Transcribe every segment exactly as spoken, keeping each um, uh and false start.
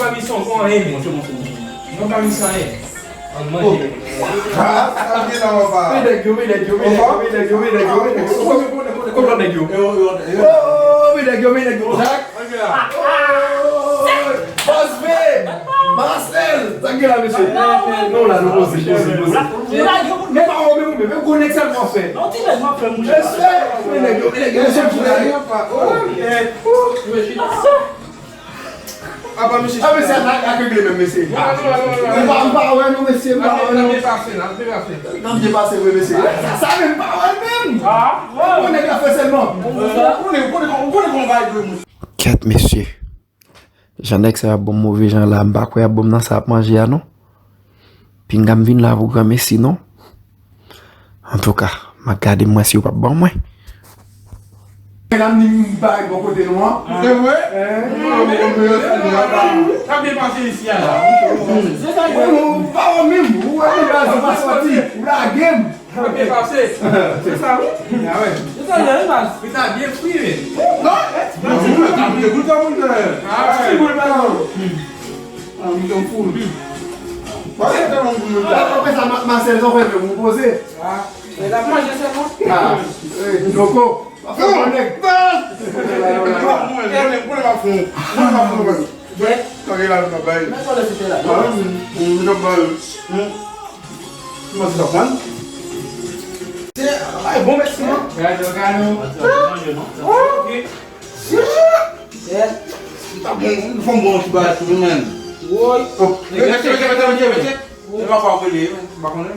pa misyon, bon, anyen, monchè, monchè, monchè. Mwen pa misyon anyen. Ann manje. Ah, sa vye nan anba. Men nèg yo, men nèg yo, men nèg yo, men nèg yo, men nèg yo, men nèg yo. Konbyen, konbyen, konbyen lòt nèg yo? Oh, men nèg yo, men nèg yo. Zak. Bòs V, Marcel, sa k gen la, mesye? Non, la, nou poze, poze, poze. Men pa wè, men ou menm, men gwo nèg sèlman fè. Mesye, men nèg yo, men nèg yo, mesye, m fout la. Apa, mesye, sa ak regle menm, mesye. M pa, m pa wè nou, mesye, m pa wè nou. N ap byen pase, n ap byen pase. N ap byen pase, wi, mesye. Sa, sa menm, m pa wè l menm. Gwo nèg la fè sèlman. Ou konnen, ou konnen, ou konnen kòman bagay dwe, mesye. Kèt, mesye. Jan nèg sa yo ap ban m move jan la, m pa kwè y ap ban m nan sa y ap manje a, non. Pinga m vin la pou granmesi, non. Antouka, m ap gade m wè si yo p ap ban mwen. Men la m di m bay bò kote nou an. Se vre? Sa byen pase isi a la. Ou pa wè menm, ou wè menm baz ou pa sòti, ou lage m. Sa byen pase. Se sa wi. Ah ouais. Se sa, jan e baz. Li ta byen fri, men. Non. Ti boul, ti boul, ti boul, pardon. Ah, mi tan foul. Wè, se tan moun pou yo. Apre sa, Ma-, Marcel, sa w fè pou poze. Ah, men l ap manje sèlman. Ah, eh, Joko. W ap fè bon nèg. Mwen, mwen, mwen, mwen, mwen, mwen. Tanke la, nou bay. Men konnen se te la. Ah, mwen, mwen, mwen, mwen. Kòman se t ap pran? Se, ay, bon, mèsi, non? Gade, gade. Ok. Shit! M ta bon, m fè m bon ti bagay sou li, men. Woy. Oh, mèsi, mèsi, mèsi, mèsi, mèsi. E pa kwa w rele, men, m pa konnen.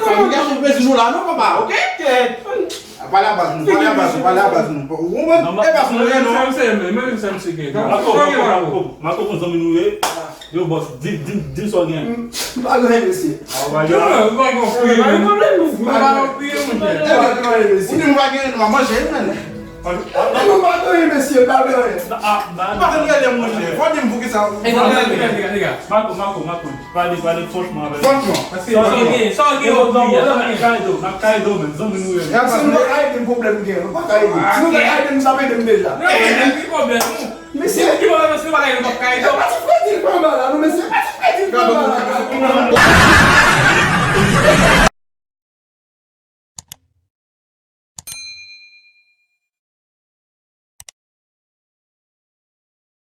Familyasyon pezi nou la non, papa, oke? Pale a baz nou, pale a baz nou, pale a baz nou. Ou konprann? E baz nou ye non. Mwen menm se msye gen. Marco, Marco, Marco, Marco, bon zanmi nou ye. Yo, bòs, di, di, di sa w gen. M pa gen anyen, mesye. Ah, w pa gen anyen. Ou pa gen anyen, mesye. Ou di m pa gen anyen, m ap manje, men. Ou pa gen anyen, mesye, m pa gen anyen. Ou pa gen anyen, monchè. Fò di m poukisa. Marco, Marco, Marco, pale, pale franchman avè m. Franchman. Sa w gen, sa w gen, sa w gen. N ap ka ede w, n ap ka ede w, men zanmi nou ye. Si nou pa ka ede m, pwoblèm gen, nou pa ka ede m. Si nou te ka ede m, sa ede m deja. Non, men ki pwoblèm ou? Mesye, ki pwoblèm, mesye, bagay yo p ap ka ede w. Pati fredi pa anba la, non, mesye, pati fredi pa anba la.